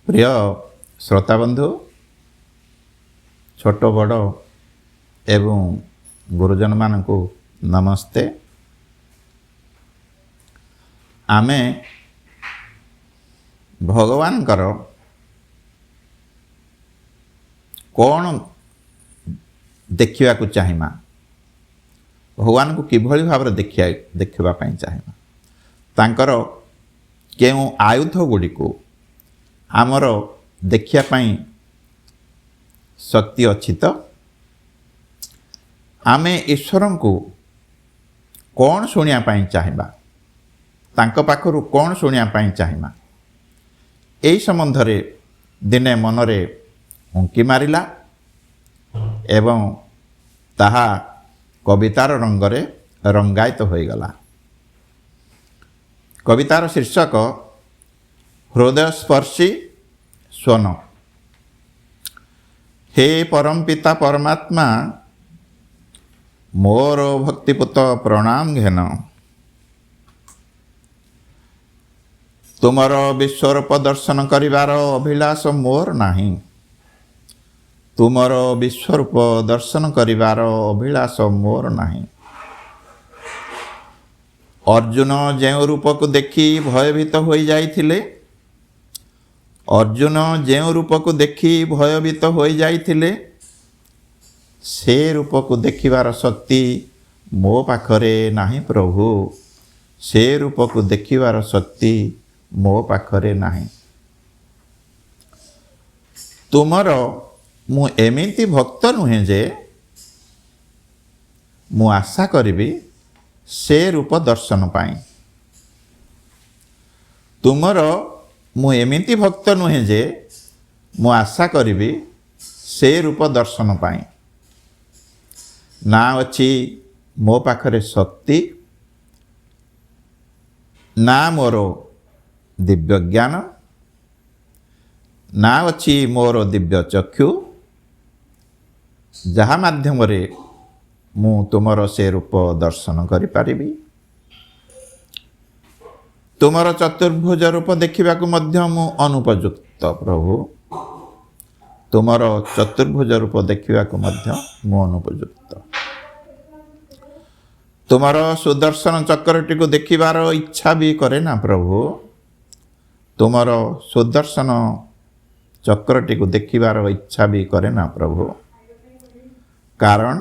ପ୍ରିୟ ଶ୍ରୋତାବନ୍ଧୁ, ଛୋଟ ବଡ଼ ଏବଂ ଗୁରୁଜନମାନଙ୍କୁ ନମସ୍ତେ। ଆମେ ଭଗବାନଙ୍କର କ'ଣ ଦେଖିବାକୁ ଚାହିଁମା, ଭଗବାନଙ୍କୁ କିଭଳି ଭାବରେ ଦେଖିବା ପାଇଁ ଚାହିଁବା, ତାଙ୍କର କେଉଁ ଆୟୁଧ ଗୁଡ଼ିକୁ ଆମର ଦେଖିବା ପାଇଁ ଶକ୍ତି ଅଛି ତ, ଆମେ ଈଶ୍ୱରଙ୍କୁ କ'ଣ ଶୁଣିବା ପାଇଁ ଚାହିଁବା, ତାଙ୍କ ପାଖରୁ କ'ଣ ଶୁଣିବା ପାଇଁ ଚାହିଁବା, ଏହି ସମ୍ବନ୍ଧରେ ଦିନେ ମନରେ ଉଙ୍କି ମାରିଲା ଏବଂ ତାହା କବିତାର ରଙ୍ଗରେ ରଙ୍ଗାୟିତ ହୋଇଗଲା। କବିତାର ଶୀର୍ଷକ ହୃଦୟସ୍ପର୍ଶୀ ସ୍ୱନ। ହେ ପରମପିତା ପରମାତ୍ମା, ମୋର ଭକ୍ତିପୁତ ପ୍ରଣାମ ଘେନ। ତୁମର ବିଶ୍ୱରୂପ ଦର୍ଶନ କରିବାର ଅଭିଳାଷ ମୋର ନାହିଁ। ତୁମର ବିଶ୍ୱରୂପ ଦର୍ଶନ କରିବାର ଅଭିଳାଷ ମୋର ନାହିଁ। ଅର୍ଜୁନ ଯେଉଁ ରୂପକୁ ଦେଖି ଭୟଭୀତ ହୋଇଯାଇଥିଲେ, ଅର୍ଜୁନ ଯେଉଁ ରୂପକୁ ଦେଖି ଭୟଭୀତ ହୋଇଯାଇଥିଲେ, ସେ ରୂପକୁ ଦେଖିବାର ଶକ୍ତି ମୋ ପାଖରେ ନାହିଁ ପ୍ରଭୁ। ସେ ରୂପକୁ ଦେଖିବାର ଶକ୍ତି ମୋ ପାଖରେ ନାହିଁ। ତୁମର ମୁଁ ଏମିତି ଭକ୍ତ ନୁହେଁ ଯେ ମୁଁ ଆଶା କରିବି ସେ ରୂପ ଦର୍ଶନ ପାଇଁ। ତୁମର ମୁଁ ଏମିତି ଭକ୍ତ ନୁହେଁ ଯେ ମୁଁ ଆଶା କରିବି ସେ ରୂପ ଦର୍ଶନ ପାଇଁ। ନା ଅଛି ମୋ ପାଖରେ ଶକ୍ତି, ନା ମୋର ଦିବ୍ୟ ଜ୍ଞାନ, ନା ଅଛି ମୋର ଦିବ୍ୟ ଚକ୍ଷୁ, ଯାହା ମାଧ୍ୟମରେ ମୁଁ ତୁମର ସେ ରୂପ ଦର୍ଶନ କରିପାରିବି। ତୁମର ଚତୁର୍ଭୁଜ ରୂପ ଦେଖିବାକୁ ମଧ୍ୟ ମୁଁ ଅନୁପଯୁକ୍ତ ପ୍ରଭୁ। ତୁମର ଚତୁର୍ଭୁଜ ରୂପ ଦେଖିବାକୁ ମଧ୍ୟ ମୁଁ ଅନୁପଯୁକ୍ତ। ତୁମର ସୁଦର୍ଶନ ଚକ୍ରଟିକୁ ଦେଖିବାର ଇଚ୍ଛା ବି କରେ ନା ପ୍ରଭୁ। ତୁମର ସୁଦର୍ଶନ ଚକ୍ରଟିକୁ ଦେଖିବାର ଇଚ୍ଛା ବି କରେ ନା ପ୍ରଭୁ। କାରଣ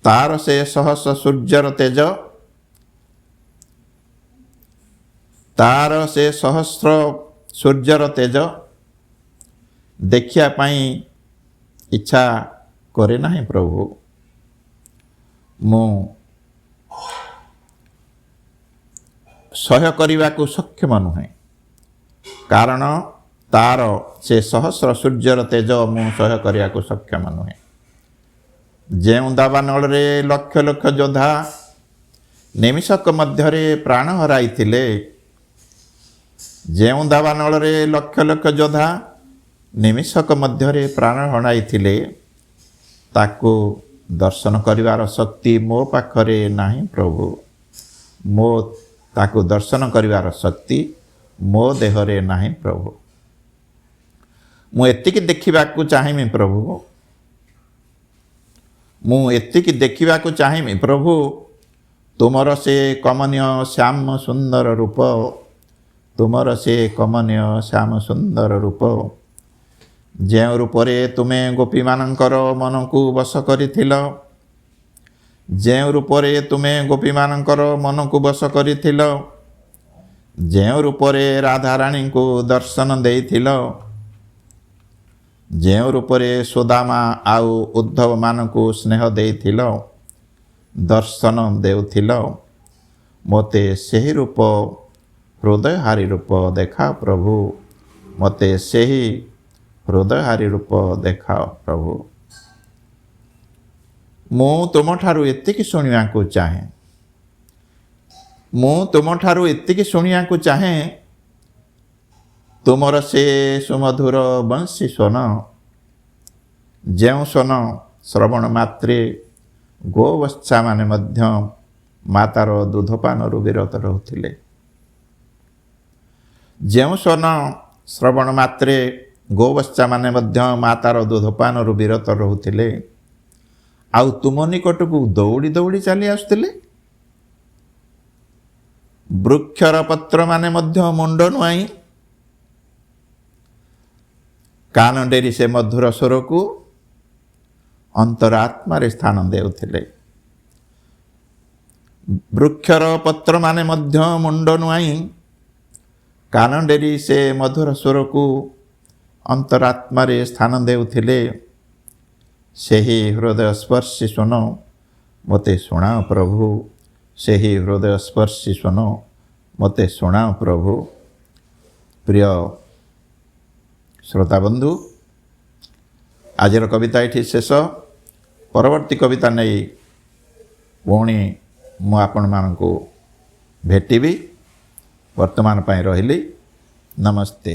ତାର ସେ ସହସ୍ର ସୂର୍ଯ୍ୟର ତେଜ, ତାର ସେ ସହସ୍ର ସୂର୍ଯ୍ୟର ତେଜ ଦେଖିବା ପାଇଁ ଇଚ୍ଛା କରେ ନାହିଁ ପ୍ରଭୁ। ମୁଁ ସହ୍ୟ କରିବାକୁ ସକ୍ଷମ ନୁହେଁ, କାରଣ ତାର ସେ ସହସ୍ର ସୂର୍ଯ୍ୟର ତେଜ ମୁଁ ସହ୍ୟ କରିବାକୁ ସକ୍ଷମ ନୁହେଁ। ଯେଉଁ ଦାବାନଳରେ ଲକ୍ଷ ଲକ୍ଷ ଯୋଦ୍ଧା ନିମିଷକ ମଧ୍ୟରେ ପ୍ରାଣ ହରାଇଥିଲେ, ଯେଉଁ ଦାବାନଳରେ ଲକ୍ଷ ଲକ୍ଷ ଯୋଦ୍ଧା ନିମିଷକ ମଧ୍ୟରେ ପ୍ରାଣ ହରାଇଥିଲେ, ତାକୁ ଦର୍ଶନ କରିବାର ଶକ୍ତି ମୋ ପାଖରେ ନାହିଁ ପ୍ରଭୁ। ମୋ ତାକୁ ଦର୍ଶନ କରିବାର ଶକ୍ତି ମୋ ଦେହରେ ନାହିଁ ପ୍ରଭୁ। ମୁଁ ଏତିକି ଦେଖିବାକୁ ଚାହିଁବି ପ୍ରଭୁ, ମୁଁ ଏତିକି ଦେଖିବାକୁ ଚାହିଁବି ପ୍ରଭୁ, ତୁମର ସେ କମନୀୟ ଶ୍ୟାମ ସୁନ୍ଦର ରୂପ, ତୁମର ସେ କମନୀୟ ଶ୍ୟାମ ସୁନ୍ଦର ରୂପ, ଯେଉଁ ରୂପରେ ତୁମେ ଗୋପୀମାନଙ୍କର ମନକୁ ବଶ କରିଥିଲ, ଯେଉଁ ରୂପରେ ତୁମେ ଗୋପୀମାନଙ୍କର ମନକୁ ବଶ କରିଥିଲ, ଯେଉଁ ରୂପରେ ରାଧାରାଣୀଙ୍କୁ ଦର୍ଶନ ଦେଇଥିଲ, ଯେଉଁ ରୂପରେ ସୁଦାମା ଆଉ ଉଦ୍ଧବମାନଙ୍କୁ ସ୍ନେହ ଦେଇଥିଲ, ଦର୍ଶନ ଦେଉଥିଲ, ମୋତେ ସେହି ରୂପ ହୃଦୟହାରୀ ରୂପ ଦେଖାଅ ପ୍ରଭୁ। ମୋତେ ସେହି ହୃଦୟହାରୀ ରୂପ ଦେଖାଅ ପ୍ରଭୁ। ମୁଁ ତୁମଠାରୁ ଏତିକି ଶୁଣିବାକୁ ଚାହେଁ, ମୁଁ ତୁମଠାରୁ ଏତିକି ଶୁଣିବାକୁ ଚାହେଁ, ତୁମର ସେ ସୁମଧୁର ବଂଶୀ ସ୍ୱନ, ଯେଉଁ ସ୍ୱନ ଶ୍ରବଣ ମାତ୍ରେ ଗୋବତ୍ସାମାନେ ମଧ୍ୟ ମାତାର ଦୁଧପାନରୁ ବିରତ ରହୁଥିଲେ, ଯେଉଁ ସ୍ୱନ ଶ୍ରବଣ ମାତ୍ରେ ଗୋବତ୍ସାମାନେ ମଧ୍ୟ ମାତାର ଦୁଧପାନରୁ ବିରତ ରହୁଥିଲେ ଆଉ ତୁମ ନିକଟକୁ ଦୌଡ଼ି ଦୌଡ଼ି ଚାଲି ଆସୁଥିଲେ। ବୃକ୍ଷର ପତ୍ରମାନେ ମଧ୍ୟ ମୁଣ୍ଡ ନୁଆଇଁ କାନ ଡେରି ସେ ମଧୁର ସ୍ୱରକୁ ଅନ୍ତରାତ୍ମାରେ ସ୍ଥାନ ଦେଉଥିଲେ। ବୃକ୍ଷର ପତ୍ରମାନେ ମଧ୍ୟ ମୁଣ୍ଡ ନୁଆଇଁ କାନ ଡେରି ସେ ମଧୁର ସ୍ୱରକୁ ଅନ୍ତରାତ୍ମାରେ ସ୍ଥାନ ଦେଉଥିଲେ। ସେହି ହୃଦୟ ସ୍ପର୍ଶୀ ସ୍ୱନ ମୋତେ ଶୁଣାଅ ପ୍ରଭୁ, ସେହି ହୃଦୟ ସ୍ପର୍ଶୀ ସ୍ୱନ ମୋତେ ଶୁଣାଅ ପ୍ରଭୁ। ପ୍ରିୟ ଶ୍ରୋତାବନ୍ଧୁ, ଆଜିର କବିତା ଏଠି ଶେଷ। ପରବର୍ତ୍ତୀ କବିତା ନେଇ ପୁଣି ମୁଁ ଆପଣମାନଙ୍କୁ ଭେଟିବି। ବର୍ତ୍ତମାନ ପାଇଁ ରହିଲି, ନମସ୍ତେ।